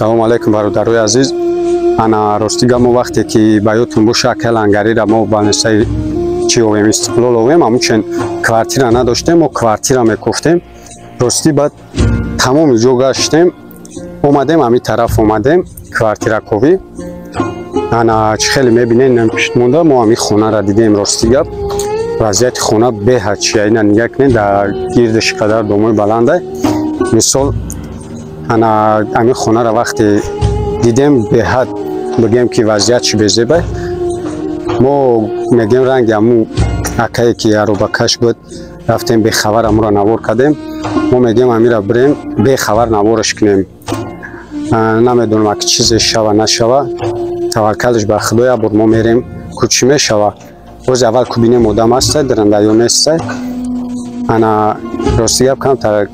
Салому алайкум, бародарои азиз. Ана ростига мо вақте ки ба ёдтон боша, акай Лангарира мо ба нисаи чи овем, Истиқлол овем, ҳамучен квартира надоштем, мо квартира мекуфтем. Ростӣ баъд тамоми ҷо гаштем, омадем ҳамин тараф, омадем квартираковӣ. Ана чӣ хеле мебинем, пишт монда, мо ҳамин хонара дидем. Рости гап, вазъияти хона беҳад чия. Ина нигаҳ кунед, дар гирдаш қадар домои баланда. Мисол, ана ҳамин хонара вақте дидем, беҳад бигем ки вазъият чӣ безеба. Мо мегем ранги ҳамун акае ки аробакаш буд, рафтем бехабар амура навор кардем. Мо мегем амира бирем бехабар навораш кунем. Намедонам аки чизе шава нашава, таваккалш ба Худо. Як бор мо мерем, ку чӣ мешава. Бози аввал ку бинем одам ҳаста даранда ё неста. Ана рости гап, камтар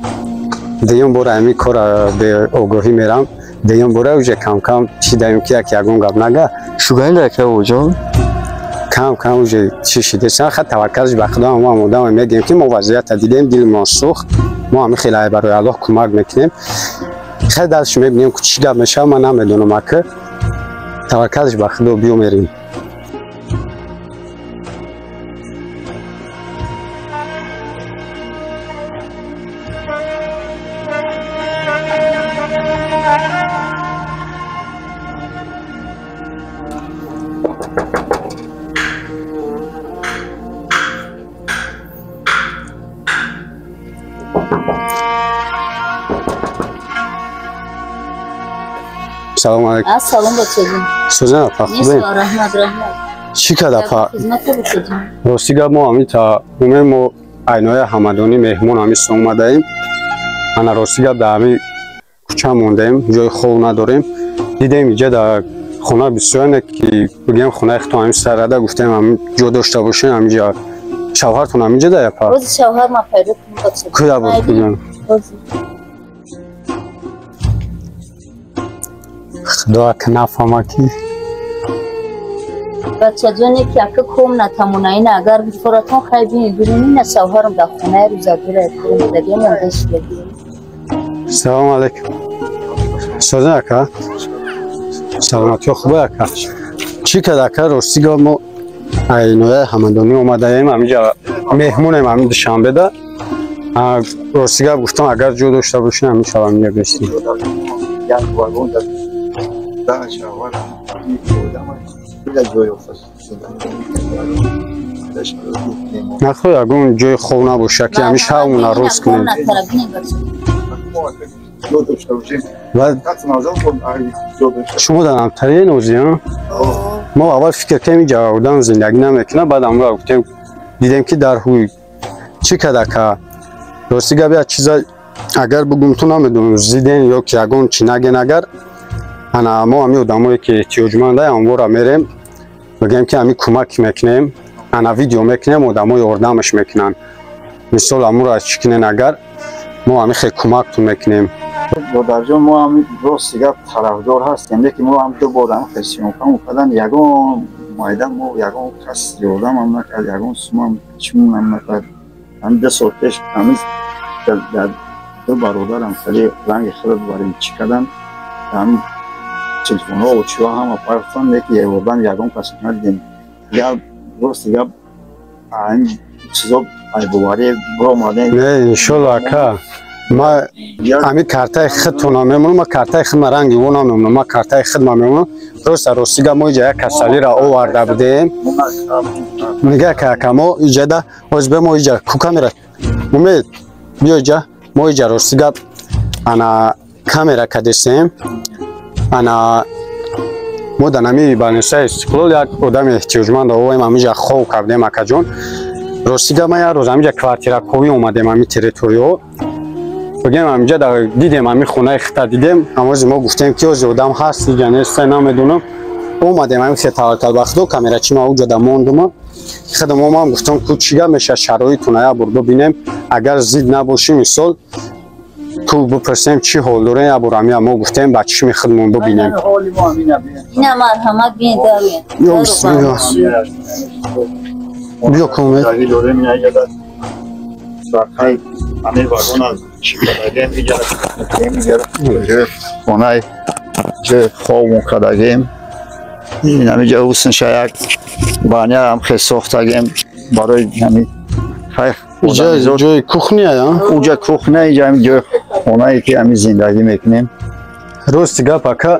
дуюм бора ҳамин кора беогоҳӣ мерам. Дуюм бора уже кам-кам чӣ даем ки як ягон гап нага. Шугайла ака оҷон? Кам-кам уже чӣ шидесан. Ха, таваккалш ба Худо. Мо ҳам одам мегем ки мо вазъията дидем, дилмон сӯхт. Мо ҳамин хеле барои Аллоҳ кӯмак мекунем. Хеле дальше мебинем ку чӣ гап мешава, ман намедонам ака. Таваккалш ба Худо, биё мерем. Салом алейкум. Ассалом, бачаҷон. Сузан апа, хубем? Раҳмат, раҳмат. Чӣ кад апа? Хизмат бачаҷон. Рости гап, мо ҳамин та умем, мо айноя Ҳамадонӣ меҳмон ҳамин омадаем. Ана рости гап, дар ҳамин кӯча мондаем, ҷои хов надорем. Дидем иҷа дар хона бисёре ки бигем хонаи худтон ҳамин сарада, гуфтем ҳамин ҷо дошта бошем ҳаминҷа. Шавҳартон ҳаминҷа да апа? Рози шавҳар ма пайдо кунем, бачаҷон. Куя буд? Худо ака нафаҳма ки. Бачаҷоне ки ака комнатамона ина агар бифоратон хай бини бирунӣ на шавҳарам дар хонаи рӯзадора кӯмадаги монда шидаги. Салому алейкум. Созин ака? Саломатиё хуба ака? Чӣ кад ака, рости гап, мо айнояи Ҳамадонӣ омадаем, ҳаминҷа меҳмонем ҳамин Душанбеда. Рости гап, гуфтам агар ҷо дошта бошем, ҳамин шаб ҳаминҷа бестем. Нахоҳ ягон ҷои хов набоша ки ҳамин шабмона рӯз кунем. Шумо дар намтарие нозӣ? Мо аввал фикр кардем инҷа одам зиндагӣ намекунад, баъд амра гуфтем, дидем ки дар ҳуй. Чӣ кад ака? Рости гап, як чиза агар бугум, ту намедонам зиден ё ки ягон чӣ наген агар. Ана мо ҳамин одамое ки эҳтиёҷманда, амвора мерем, мегӯем ки ҳамин кӯмак мекунем, ана видео мекунем, одамо ёрдамаш мекунанд. Мисол, амура чӣ кунен агар, мо ҳамин хел кӯмактон мекунем. Додарҷон, мо ҳам рости гап тарафдор ҳастем, лекин мо ҳам ду бор ҳам съёмкам кардам, ягон майдан мо ягон кас ёрдамам накард, ягон сумам чимунам накард. Ҳамин 2 сол пеш ҳамин ду бародарам хеле ранги хеле барем чӣ кардам, ҳамин телефонҳо чиҳо ҳама партофтан, лекин ёрдам ягон кас надидем. Гап рости гап, ҳамин чизо айбоварӣ биромадем. Не, иншолло ака, ма ҳамин картаи худтона мемонам, ма картаи худма ранги во намемонам, ма картаи худма мемонам. Просто рости гап, мо иҷа як касалиро оварда будем. Нигаҳ ка ака, мо иҷада ҳозир бе мо иҷа ку камера умед биё иҷа, мо иҷа рости гап ана камера кадесем. Ана мо дар ҳамин больницаи Истиқлол як одами эҳтиёҷманд овоем, ҳаминҷа хов кардем акаҷон. Рости гап, ман як рӯз ҳаминҷа квартираковӣ омадем ҳамин территорияҳо. Бигем ҳаминҷа дидем ҳамин хонаи хита дидем, ҳамози мо гуфтем ки ҳозир одам ҳаст иҷа нест, намедонам. Омадем ҳамин хел таваккал ба Худо, камерачи ма уҷа да мондума. Худам омам гуфтам ку чӣ гап мешавад, шароитона як бор бибинем, агар зид набошӣ, мисол ку бипурсем чӣ ҳол дорем, як бор ҳамин мо гуфтем ба чишми худмон бибинем. Ина марҳамат, бинед. Ё бисмиллоҳ. Биё кӯмед. Ҳамин вагон аз чӣ кардагем, иҷара хонаи ҷои хобмон кардагем. Ҳамиҷа ҳусн як баня ҳам хел сохтагем барои ҳами ҷои кухня. Уҷа кухня, иҷа ҳами ҷои хонае ки ҳами зиндагӣ мекунем. Рости гап, ака,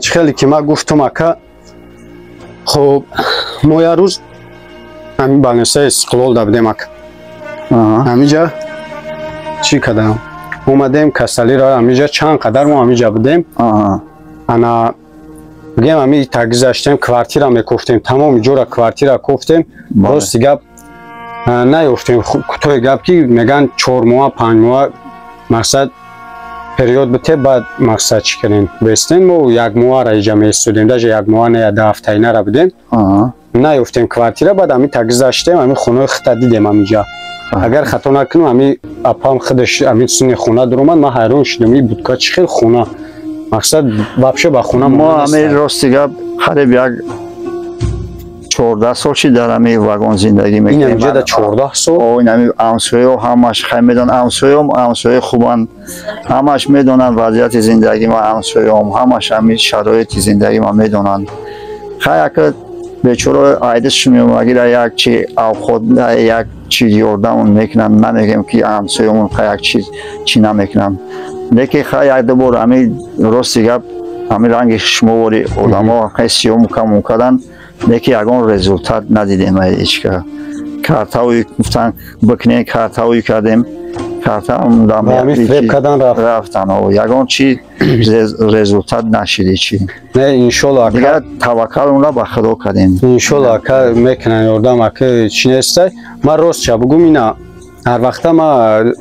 чӣ хеле ки ман гуфтам, ака, хоб, мо як рӯз ҳамин больницаи Истиқлол да будем, ака. Ҳамиҷа чӣ кардам, омадем касалиро, ҳамиҷа чанд қадар мо ҳамиҷа будем. Ана бигем, ҳами та гузаштем, квартира мекофтем, тамоми ҷора квартира кофтем. Рости гап, наёфтем. Кӯтоҳи гап, ки меган 4 моҳа, 5 моҳа мақсад период бите, баъд мақсад чӣ кардем, бестем. Мо як моҳара иҷа меистодем, даже як моҳа не, 10 ҳафтаинара будем, наёфтем квартира. Баъд ҳами та гузаштем, ҳами хонаи хита дидем ҳамиҷа. Агар хато накунам, ҳами апам худаш ҳами сини хона дуромад, ман ҳайрон шудам, и будка чӣ хел хона, мақсад вообще ба хона. Мо ҳами, рости гап, қариб як 14 сол шид дар ҳами вагон зиндагӣ мекунем. Инҷа 14 сол? Ин ҳами ҳамсояҳо ҳамаш хай медонанд, ҳамсояҳом ҳамсояи хубанд, ҳамаш медонанд вазъияти зиндагӣ ма, ҳамсояҳом ҳамаш ҳами шароити зиндагӣ ма медонанд. Хай, ака, бечоро айдашон меомагира, як чи авхот, як чи ёрдамон мекунанд. Намегӯем, ки ҳамсояҳомон хай як чиз чӣ намекунанд, лекин хай як ду бор ҳами, рости гап, ҳами ранги шумовори одамо хай съёмкамон карданд, лекин ягон результат надидем. Ҳечка картаои гуфтан бикунем, картаои кардем, картарафтан, ягон чи результат нашиди чи. Не, иншолло. Дигар таваккалонро ба Худо кардем. Иншолло, ака, мекунан ёрдам, ака, чӣ нестай. Ман ростча бугум, ина ҳар вақта ма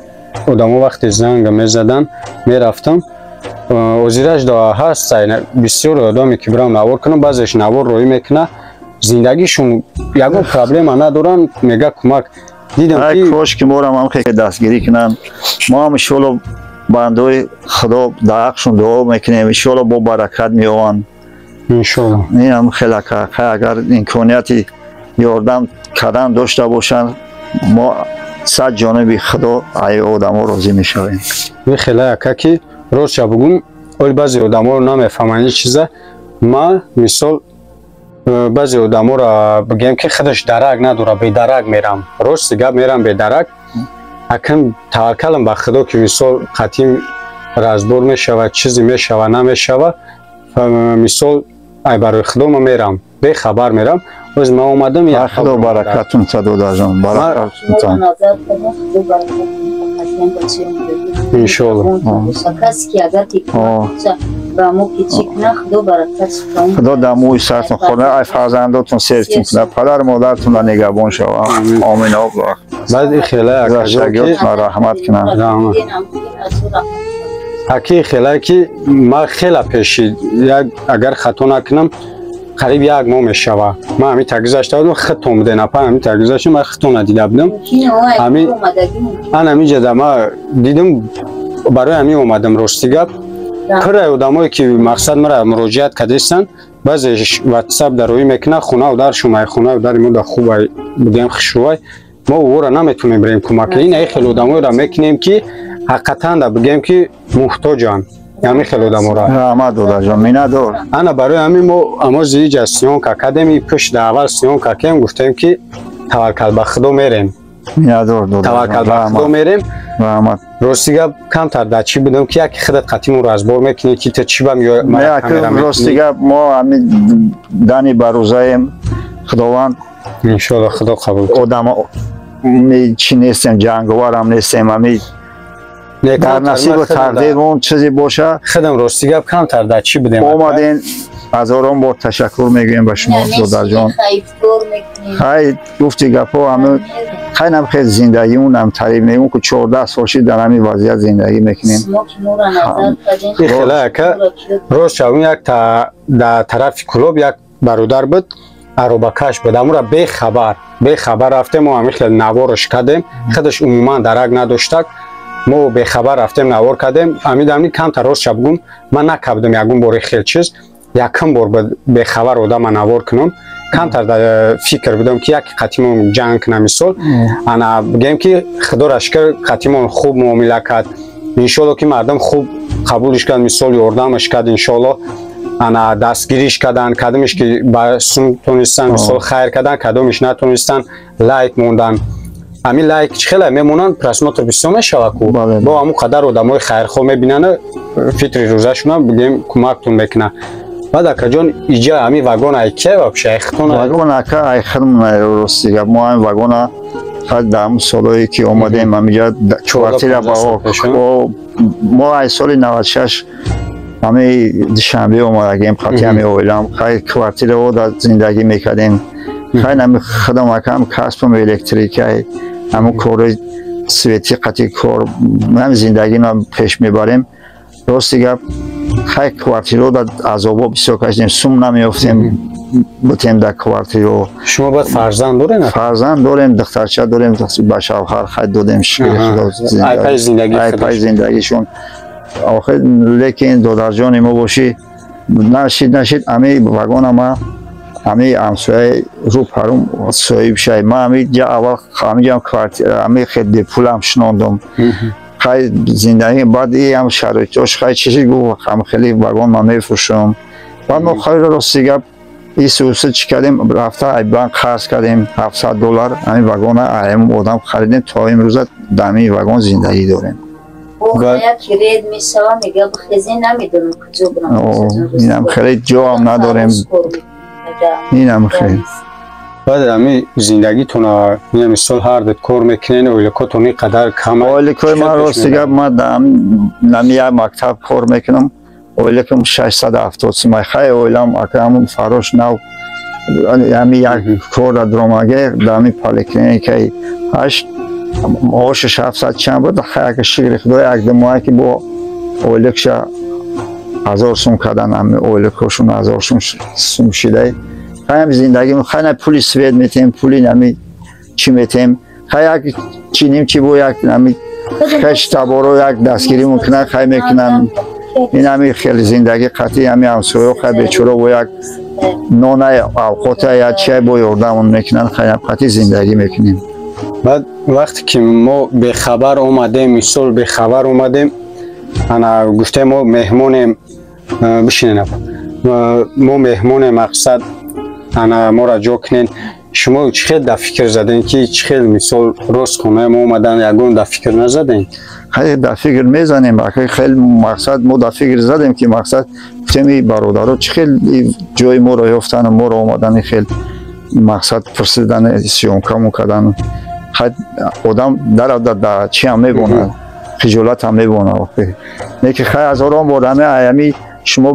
одамо вақте занг мезадан, мерафтам. Озираш да ҳаст бисёр одаме ки бирам навор кунам, баъзеш навор роҳӣ мекуна, зиндагишон ягон проблема надоранд, мега кӯмак дидам. Ки кош ки морам ҳам хеле дастгирӣ кунанд. Мо ҳам иншоалло бандаои Худо дар ҳақшон дуо мекунем, иншоалло бо баракат меованд. Иншоалло. Инам хеле агар имконияти ёрдам кардан дошта бошанд, мо сад ҷониби Худо ай одамо розӣ мешавем. Хеле, ака, ки ростша бугум, оли баъзе одаморо намефаҳманд ин чиза. Ма мисол баъзе одаморо бигем, ки худаш дарак надора, бедарак мерам, рости гап, мерам бедарак. Акн таваккалам ба Худо, ки мисол қатъи разбор мешава, чизе мешава, намешава, мисол ай барои Худо ма мерам, бехабар мерам. Оз ма омадам. Худо баракатун та, додарҷон, баракатун. Иншолло. Касе ки агар ки ба мо ки чӣ кунад, Худо баракат. Худо дар мӯи сартон хона, ай фарзандотон сертон кунад, падару модаратонро нигаҳбон шава. Омин. Баъд хеле гузаштагиотонро раҳмат кунад. Аки, хеле ки ма хела пеши як, агар хато накунам, қариб як моҳ мешава, ман ҳамин та гузашта будам, худтон буден, апа, ҳамин та гузашта ман худтон надида будам. Ҳамин ан ҳаминҷа ма дидам, барои ҳамин омадам. Рости гап, пурраи одамое ки мақсад мара муроҷиат кардастанд, баъзеш ватсап дароӣ мекунад, хонау дар шумай, хонау дари мо да хубай будем, хушрӯвай, мо ӯро наметонем бирем кӯмак. Ин ай хеле одамоеро мекунем, ки ҳақиқатан да бигем, ки муҳтоҷанд, ҳамин хеле одаморо. Раҳмат, додарҷон, миннатдор. Ана барои ҳамин мо амози иҷа съёмка кардем, и пушт да аввал съёмка кардем, гуфтем, ки таваккал ба Худо мерем. Миннатдор. Таваккал ба Худо мерем. Раҳмат. Рости гап, камтар дар чӣ будам, ки яки худат қатъимон разбор мекунӣ, ки ту чӣ ба Рости гап, мо ҳамин дани барӯзаем, Худованд. Иншоалло, Худо қабул. Одам чӣ нестем, ҷанговарам нестем, ҳамин дар насибу тақдирмон чизе боша. Худам, рости гап, камтар дар чӣ будем. Омаден, ҳазорон бор ташаккур мегӯем ба шумо, додарҷон. Хай, гуфти гапҳо, ҳамин хайнам хел зиндагимонам тариб мегӯм, ки 14 сол шид дар ҳамин вазъият зиндагӣ мекунем. Хеле, ака, рост шавем, як дар тарафи Кулоб як бародар буд, аробакаш буд, амура бехабар бехабар рафтем, мо ҳамин хел наворош кардем. Худаш умуман дарак надоштак, мо бехабар рафтем, навор кардем. Ҳамин дамни камтар, рост ша бугум, ман накардам ягон бори хел чиз, якум бор бехабар одама навор кунам. Камтар дар фикр будам, ки яке қатъимон ҷанг кунам, мисол. Ана бигем, ки Худоро шукр, қатъимон хуб муомила кард. Иншолло, ки мардум хуб. Қабулш кард, мисол, ёрдамаш кард, иншоалло. Ана дастгириш кардан, кадомиш ки ба сум тонистан, мисол, хайр кардан, кадомиш натонистан, лайк мондан. Ҳамин лайк чӣ хеле мемонанд, просмотр бисёр мешава ку, бо ҳамун қадар одамои хайрхоҳ мебинанд, фитри рӯзашона бигем, кӯмактон мекунад. Баъд, акаҷон, иҷа ҳамин вагон ай ке вообще, айхтон? Вагон, ака, ай худмон, рости гап, мо ҳамин вагона хай дар ҳамун солҳое ки омадем ҳамиҷа квартира ба мо ай соли 96 ҳами Душанбе омадагем, қати ҳами оилам, хай квартирао дар зиндагӣ мекардем. Хай нами худам, акам, касбам электрикай, ҳамун кори свети қати кор ҳами зиндагино пеш мебарем. Рости гап, хай квартиро дар азобо бисёр кашидем, сум намеёфтем бутем дар квартиро. Шумо баъд фарзанд дорем? Фарзанд дорем, духтарча дорем, ба шавҳар хай додем, шукри Худо, айпай зиндагишон. Охир, лекин, додарҷони мо бошӣ, нашид, нашид, ами вагона ма ами ҳамсояи рӯ парум соҳиб шай. Ма ами ҷа аввал ҳамиҷам квартира, ами хел бепулам шинондум, хай зиндагӣ. Баъд и ҳам шароитош хай чизи гуфт, ҳам хеле вагон ма мефурӯшам. Баъд мо хайро, рости гап, исуса чӣ кардем, рафта ай банк қарз кардем 700 доллар, ҳамин вагона ҳамин одам харидем, то имрӯза дар ҳамин вагон зиндагӣ дорем. Ред мешава, мега бихезен, намедонам куҷо бурам. Инам хеле ҷоам надорем, инам хеле. Баъд ҳамин зиндагитона, мисол, ҳар дед кор мекунен, ойликотон ин қадар кам? Ойликои ман, рости гап, ман нами як мактаб кор мекунам, ойликам 670 сумай. Хай оилам, ака, ҳамун фарош нав ҳами як корра дуромаге дар ҳами поликлиникаи ҳашт, маошаш 700 чанд буд. Хай, ака, шукри худо, як ду моҳе ки бо ойликша 1000 сум кардан, ҳами ойликҳошон 1000 сум сум шидай. Хай ҳами зиндагӣ, хай на пули свет метем, пули нами чӣ метем, хай як чи ним чи бо як нами хеш таборо як дастгирӣ мекунанд, хай мекунанд. Ин ҳами хеле зиндагӣ қатъи ҳами ҳамсоё, хай бечора, бо як нонай авқота, як чай бо ёрдамон мекунанд, хай қатъи зиндагӣ мекунем. Баъд вақте ки мо бехабар омадем, мисол, бехабар омадем, ана гуфтем, мо меҳмонем, бишинен, мо меҳмонем, мақсад, ана моро ҷо кунен. Шумо чӣ хел дар фикр задем, ки чӣ хел, мисол, рост хонаи мо омадан, ягон дар фикр назадем? Хеле дар фикр мезанем, ака, хеле мақсад, мо дар фикр задем, ки мақсад, гуфтем, и бародаро чӣ хел ҷои моро ёфтану моро омадани, хел мақсад, пурсидани, съёмкамон кардан. Одам даравда да чи ҳам мебонад, хиҷолат ҳам мебонад. Не ки хай ҳазорон бор ҳами аями шумо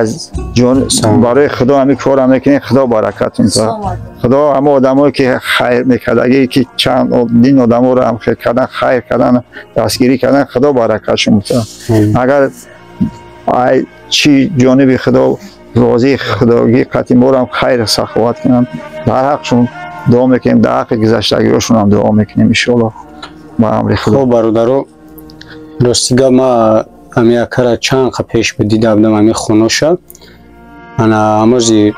аз ҷон барои Худо ҳами кора мекунед, Худо баракатун та. Худо ҳама одамое ки хайр мекардагӣ, ки чанд дин одаморо ҳам хел кардан, хайр кардан, дастгирӣ кардан, Худо баракатшон та. Агар ай чӣ ҷониби Худо розии худогӣ қатъи моро хайр саховат кунанд, дар ҳақшон дуо мекунем, дар ҳаққи гузаштагиҳошон дуо мекунем, иншоалло, ба амри Худо. Хоб, бародаро, рости гап, ма ҳами акара чанд қа пеш буд дида будам ҳами хоноша. Ана амози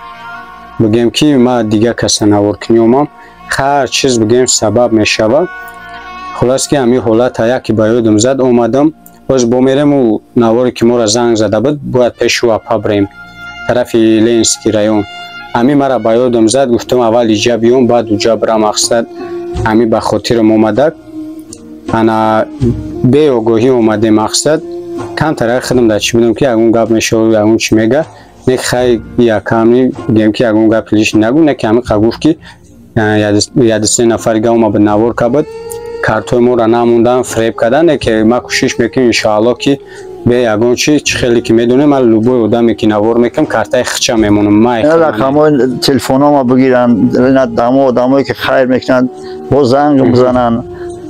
бигем, ки ма дига каса наворкунӣ омам, ҳар чиз, бигем, сабаб мешавад. Хулас, ки ҳамин ҳолата яке ба ёдам зад, омадам. Боз бо мерему наворе ки моро занг зада буд, бояд пеши апа бирем, тарафи Ленинский район. Ҳамин мара ба ёдам зад, гуфтам, аввал иҷа биём, баъд уҷа бирам. Мақсад, ҳамин ба хотирам омадак. Ана беогоҳӣ омадем, мақсад, камтар худам дар чӣ будам, ки ягон гап мешавад, ягон чӣ мега. Не, хай, якамни бигем, ки ягон гап лиш нагу, не ки ҳамин қа гуфт, ки ядисе нафари га омад, навор кабад, картҳои моро намондан, фиреб кардан. Не ки ма кӯшиш мекунем, иншоалло, ки бе ягон чи, чӣ хеле ки медонем, ман любой одаме ки навор мекунам, картаи хича мемонам. Ма рақамҳои телефонома бигиранд, дамо одамое ки хайр мекунанд, бо занг бизананд,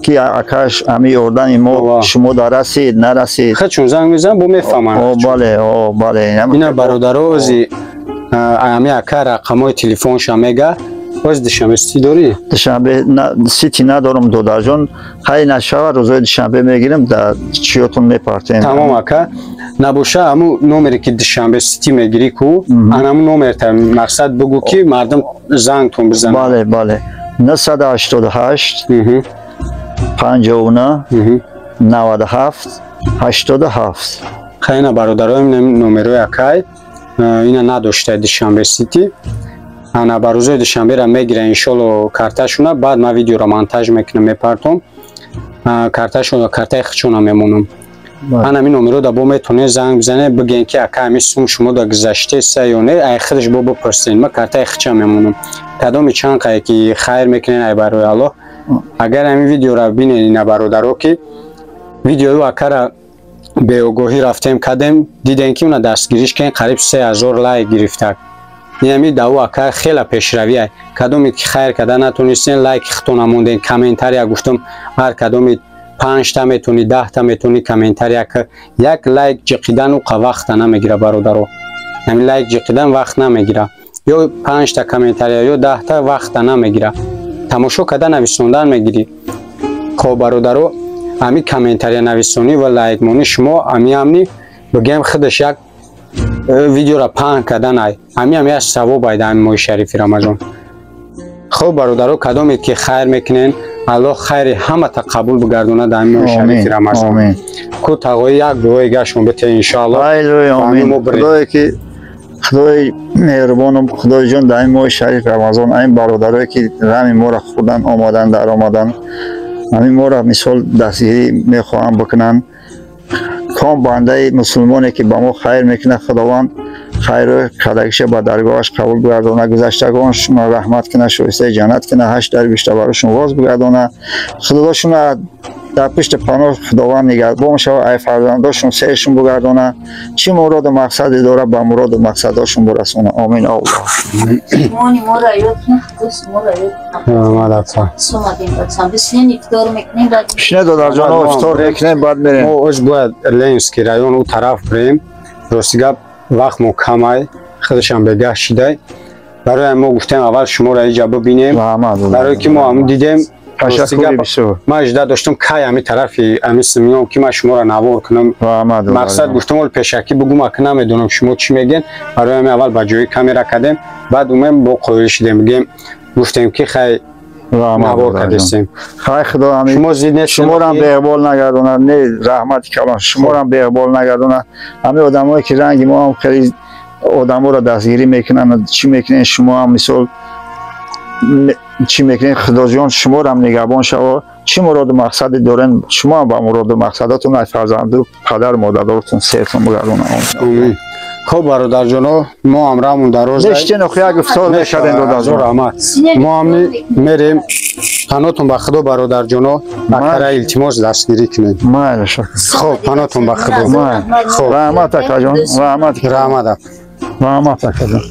ки акаш, ами ёрдами мо шумо да расид, нарасид. Хачун занг мезанам, бо мефаҳманд. Бале, бале. Ина, бародаро, ози ами ака рақамҳои телефонша мега. Боз Душанбе Сити дорӣ? Душанбе Сити надорам, додарҷон. Хай, нашава, рӯзои душанбе мегирем, да чиётон мепартем. Тамом, ака, набоша, ҳамун номере ки Душанбе Сити мегирӣ ку, анамун номерта, мақсад, бугӯ, ки мардум зангтон бизанад. Бале, 988 59 97 87. Хайна бародароим номерои акай ина надошта Душанбе Сити. Ана ба рӯзои душанбера мегира иншолло карташуна, баъд ман видеоро монтаж мекунам, мепартом. Карташуна, картаи хичона мемонам. Ана ҳамин номеро да бо метонед занг бизанед, бигӯен ки ака ҳамин сум шумо да гузаштеса ё не, ай худаш бо бипурсен. Ман картаи хича мемонам. Кадоми чанд қае ки хайр мекунен, ай барои Аллоҳ. Агар ҳамин видеоро бинен ина бародаро, ки видеои акара беогоҳӣ рафтем кардем, дидем ки уна дастгириш кардем, қариб 3000 лайк гирифтак. Инами даву ака хела пешравия. Кадоме ки хайр карда натонистен, лайки худтон намонден, комментария гуфтам, ҳар кадоми 5та метони, 10та метони комментария, як лайк ҷиқидан уқа вақта намегира бародаро. Ҳамин лайк ҷиқидан вақт намегира. Ё 5та комментария, ё 10та вақта намегира. Тамошо карда нависондан мегирӣ. Хоб бародаро, ҳамин комментария нависонӣ ва лайкмонӣ шумо ҳами ҳамни бигӯем худаш як видеоро паҳн кардан ай. Ҳами ҳам як савоб ай дар ҳамин моҳи шарифи Рамазон. Хоб бародаро, кадоме ки хайр мекунен, Аллоҳ хайри ҳамата қабул бигардонад дар ҳамин моҳи шарифи Рамазон. Ку тағои як дуои гашмон бите иншоаллоҳ. Омин. Худое ки Худои меҳрубонум, Худои ҷон, дар ин моҳи шариф Рамазон ҳамин бародарое ки ғами моро хӯрдан омадан дар омадан, ҳамин моро мисол дастгирӣ мехоҳанд бикунанд, ком бандаи мусулмоне ки ба мо хайр мекунад, Худованд хайру кардагиша ба даргоҳаш қабул бигардонад, гузаштагоншонро раҳмат кунад, шоистаи ҷаннат кунад, ҳашт дар бишта барошон воз бигардонад, худошона дар пушти паноҳ Худованд нигаҳбон шавад, ай фарзандошон сершон бигардонад, чӣ муроду мақсаде дорад ба муроду мақсадошон бирасонад. Омин. Аллоҳ. Шине додарҷоно, ифтор мекунем, баъд мерем. Мо оз бояд Ленинский район ӯ тараф бирем. Рости гап вақт мо камай, худашам бегаҳ шидай. Барои мо гуфтем аввал шуморо иҷа бибинем. Барое ки мо ҳамун дидем. Ман жда доштам кай ҳами тарафи ҳами симиём ки ман шуморо навор кунам. Мақсад гуфтам ол пешакӣ бугум, ака намедонам шумо чӣ мегӯен. Барои ҳами аввал ба ҷои камера кардем, баъд умем бо қоил шидем, бигем гуфтем ки хай навор кардесем. Хай Худо ҳами шумо зид нест, шуморам беиқбол нагардонад. Не, раҳмати калон, шуморам беиқбол нагардонад. Ҳами одамое ки ранги мо ҳам хеле одаморо дастгирӣ мекунанд, чӣ мекунед шумо ҳам мисол чӣ мекунед, Худоҷон шуморам нигаҳбон шава. Чӣ муроду мақсаде дорен, шумо ҳам ба муроду мақсадотон ай фарзанду падару модаротон сертон бигардонад. Омин. Хоб бародарҷоно, мо ҳамраҳмон дароз нештен, охи як ифтор мекардем додарҷон. Раҳмат. Мо ҳам мерем. Панотон ба Худо бародарҷоно, акара илтимос дастгирӣ кунед. Майли, шукр. Хоб панотон ба Худо. Хоб раҳмат акаҷон, раҳмат. Раҳмат. Раҳмат акаҷон.